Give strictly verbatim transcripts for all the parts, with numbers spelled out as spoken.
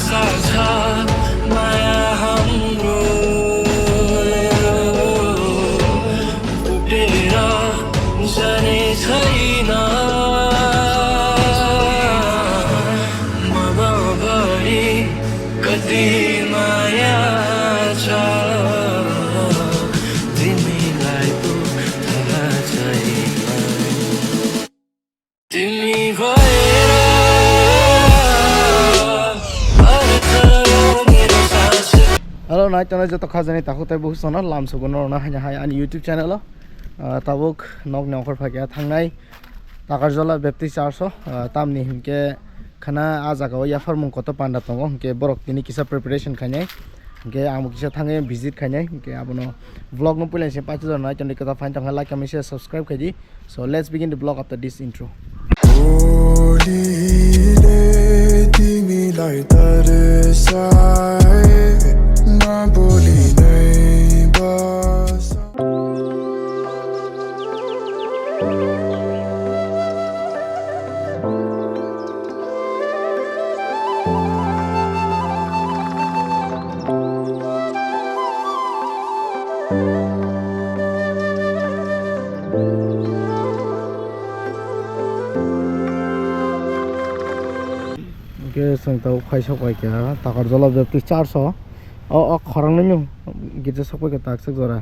साझा माया हाम्रो फुटेर जाने छैन। मभरि कति माया छ तिमीलाई पो थाहा छैन। तिमी भएर अर्थ मेरो सास। Hello, nai tongnai joto khajani takhuk tei bukhuk sono lam subo norokno haino hai ani YouTube channel o. Ah, tabuk nokni ongkhor phai khe thangnai Takarjala Baptist Church o, ah, tamni hinkhe khana ah jaga o yapharmung kotor panda tongo, hinkhe borok tini kisa preparation khainai, hinkhe ang bo kisa thangwi visit khainai, hinkhe abono vlog no puila se paithak jora nai tongdi, kwtal phaini tongkha like, comment, share, subscribe khaidi. So let's begin the vlog after this intro. भोलिले तिमीलाई तर्साए नबोली नै बस। Hwnkhe chwng tabuk phaisok bai kha Takarjala Baptist Church o, o, o khorang nini girja sok bai kha taksa jora.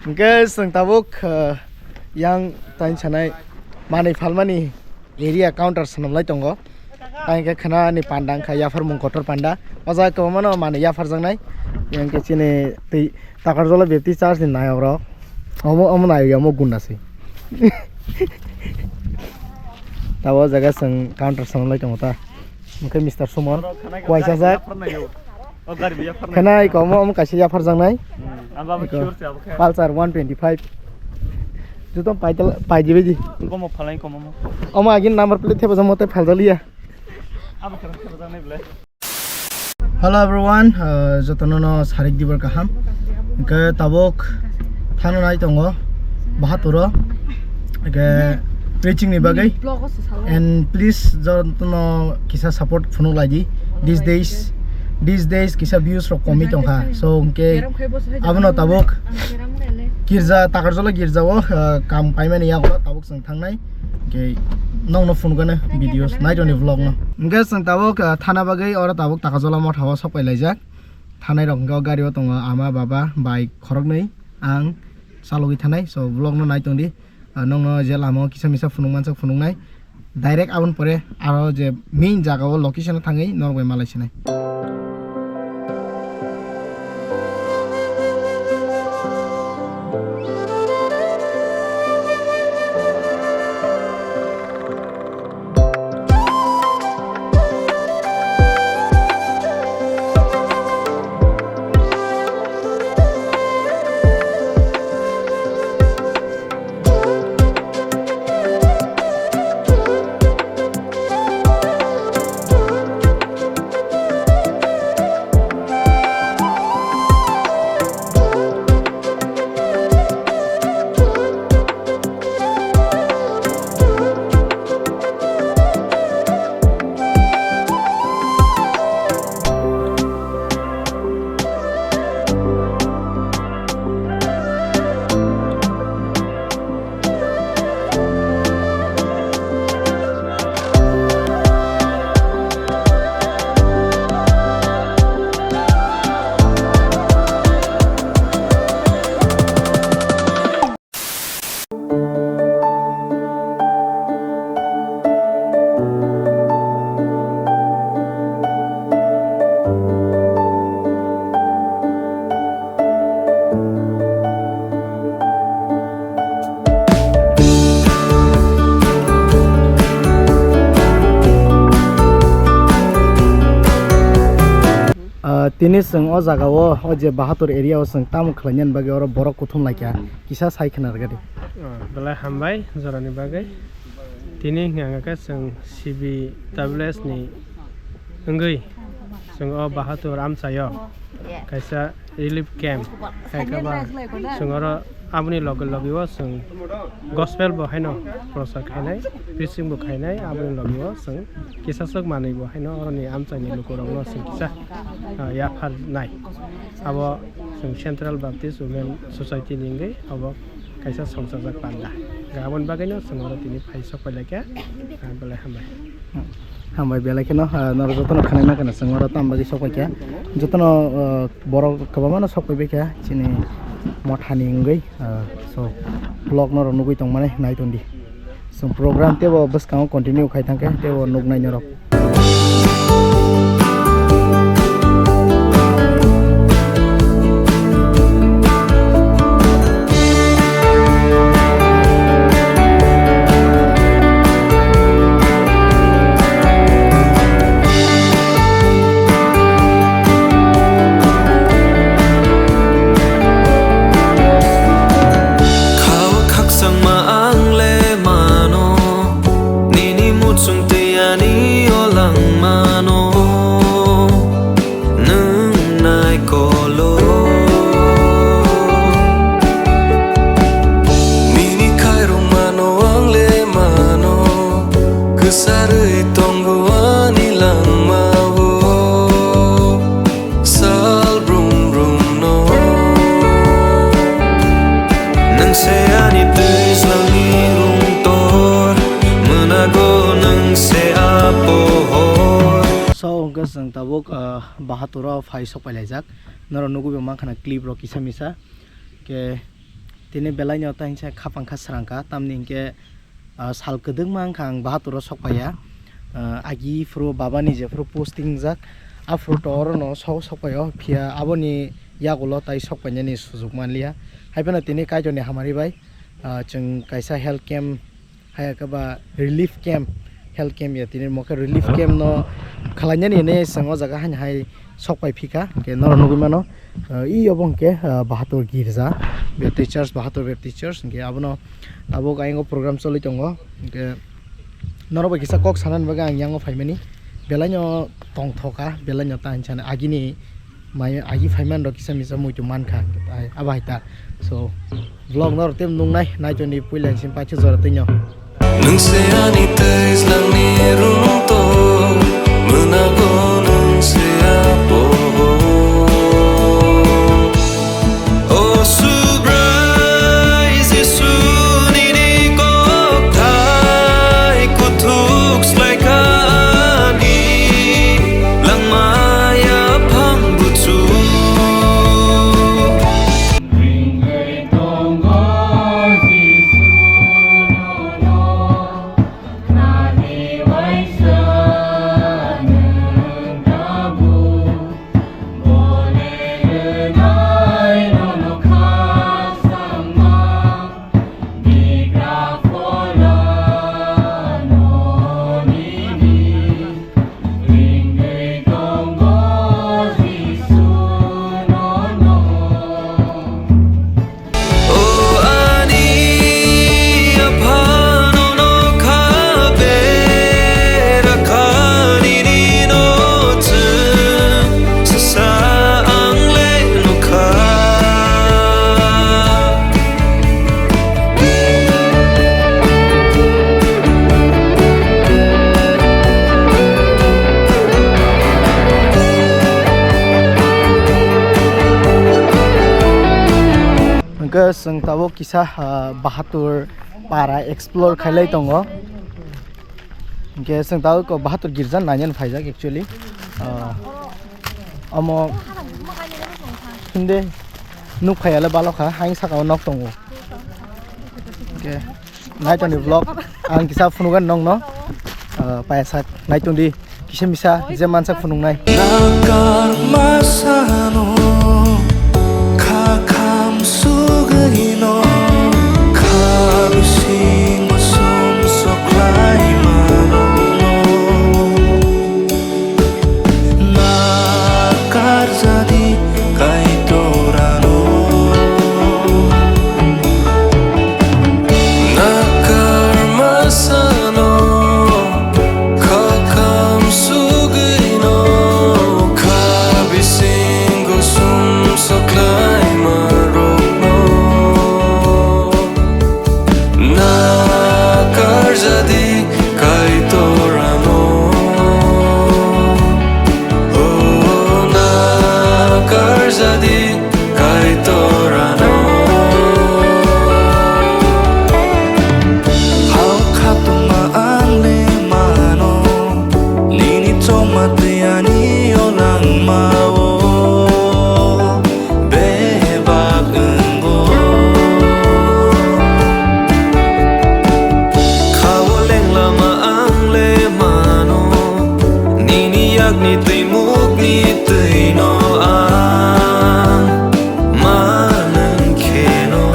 Hwnkhe chwng tabuk, ah, yang tain sanai manwi phalmani area counter swnamlai tongo. Tang khe khna ni panda wngkha yapharmung kotor panda. O jaga kwbangma no manwi yapharjaknai. Yang khe chini twi Takarjala Baptist Church ni nayok rok. Omo, omo nayok ya, omo gunda se. Tabo o jaga chwng counter swnamlai tongo ta. Hwnkhe Mister Suman, kuaisajak. Khna iko omo, omo kaisa yapharjaknai. Iko Pulsar one twenty-five. Joto paidal, paidi baidi. Omo agini number plate thepajak, omo tei phaljakliya. Hello everyone, uh, jotono no sarik dibar kaham. Hwnkhe tabuk thana nai tongo Bahaturo. Hwnkhe preaching ni bagwi. And please jotono kisa support phunuk lai di. These days, these days kisa views rok komwi tongkha. So hwnkhe abono tabuk girja, Takarjala girja o, uh, kam paimani yago tabuk chwng thangnai. Hwnkhe nokno phunukgano videos nai tongni vlog no. Hwnkhe chwng tabuk, uh, thana bagwi oro tabuk Takarjala motha o sok pai laijak. thanai rok hwnkhe o gari o tongo ama, baba, bai khoroknwi, ang chalogwi thanai. So vlog no nai tongdi. Ah, nokno je lama o kisa misa phunuk mansak phunuknai. Direct aboni pore aro je main jaga o location o thangwi norok bai malai sinai. Ah, tini chwng o jaga o, o je Bahatur area o chwng tamo khlainani bagwi oro borok kuthum laikha, kisa sai khna rwgadi. Ah, belai hambai jorani bagwi. Tini hwnkha khe chwng C B W S ni wngwi chwng o Bahatur amchaio kaisa relief camp khai kha ba chwng oro aboni loge loge o chwng gospel bo haino prochar khainai, preaching bo khainai, aboni loge o chwng kisa swk manwi bo haino oroni amchaini lukurokno chwng kisa, ah, yapharnai. Abo chwng Central Baptist Women Society ni wngwi abo kaisa songchajak panda. Aboni bagwino chwng oro tini phai sok pai laikha, ah, belai hambai. Hambai belai kheno, ah, norok jotono khwnai mankha na chwng oro tamo bagwi sok paikha. Jotono, ah, borok kwbangma no sok paibaikha chini mothani wngwi, ah, so vlog norok nugwi tongmani nai tongdi. Chwng program teibo bwskango continue khai thangkhe teibo nuknai norok. Khao khakchangma ang le mano, nini muchung tei ani o langmano. Nwng naikolo. Nini khairokmano ang le mano, kwcharwi tongo ani langmao sal brum brumno. Nwng se ani twijlangni rungtor, mwnago nwng se a pohor. So, hwnkhe chwng tabuk, ah, Bahatur o phai sok pai laijak. Norok nugwi bo mankha na clip rok kisa misa. Khe tini belai no tangsa khapang kha srang kha, tamni hinkhe, ah, sal kwdwkma wngkha ang Bahatur o sok paiya. Ah, agi phuru baba ni je phuru posting jak, aphuru to oro no sok, sok paio, phiya aboni yagulo tai sok painani sujuk manliya. Haiphano tini Kaitor ni hamari bai, ah, chwng kaisa health camp, haiya khe ba relief camp, health camp ya tini mo khe relief camp no khwlainani hinwi chwng o jaga haino hai sok pai phika. Hwnkhe norok nugwi mano, ah, i obo hwnkhe, ah, Bahatur Girja Baptist Church, Bahatur Baptist Church. Hwnkhe abono tabuk ayang o program choli tongo. Hwnkhe norok bai kisa kok sanani bagwi ang yang o phaimani. Belai no tongthok kha, belai no ta hinwi sani agini mai agi phaiman rok kisa misa muitu mankha, ai, abo hai ta. So, vlog norok tei nungnai, nai tongdi puila sini paithak jora twi no. Nwng se ani twijlangni rungtor, mwnago nwng se a pohor. O Subrai Jisu nini kokthai kuthuk slai kha ani langma yaphang buchu. Ke chwng tabuk kisa, ah, Bahatur para explore khailai tongo. Hwnkhe chwng tabuk Bahatur girja nainani phaijak actually. Ah, omo hinde nukphaiya le balokha, haino sakao nok tongo. Hwnkhe naitoni vlog ang kisa phunukgani nokno, ah, paisa naitongdi. Kisa misa je mansa phunuknai. Nakar masano khakham sugwino kha bisingo sum soklai mano. Nakar jadi Kaitorano. Nakar masano khakham sugwino kha bisingo sum soklaima rokno. Nakar jadi Kaitorano. O nakar jadi Kaitorano. Hao khatungma ang le mano, nini chongma twi ani o langmao bebak wngo. Khao lenglama ang le mano, nini yakni twi mukni twino ang manwng kheno.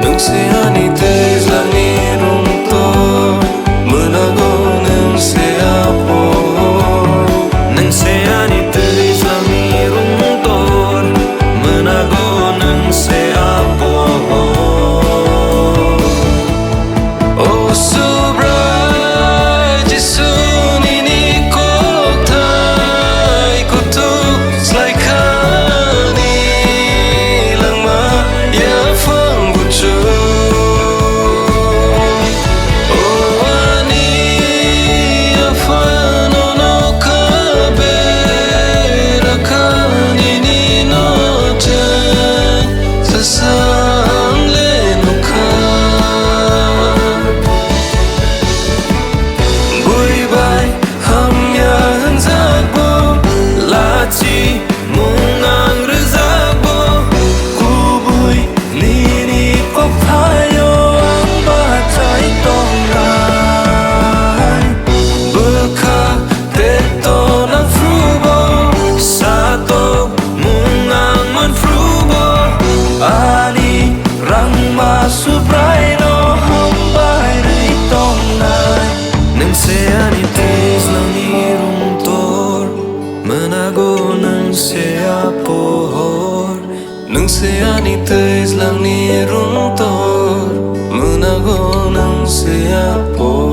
Nwng se ani twijlangni rungtor, mwnago nwng se apo. Nwng se ani twijlangni rungtor, mwnago nwng se apo. O Subrai Jisu, nini kokthai kuthuk slaikhani langma yaphang buchuk. O ani aphano nokha bera kha, nini nocheng sasa ang le nokha. Bui bai hamya hwnjakbo, lachi mung ang rwjakbo, kubui nini kokthaio ang bachai tongnai. Bwkha tekto nangphrubo, satok mung ang manphrubo, ani rangma Subraino hambai rwi tongnai. Nwng se ani twijlangni rungtor, mwnago nwng se apo hor. Nwng se ani twijlangni rungtor, mwnago nwng se apo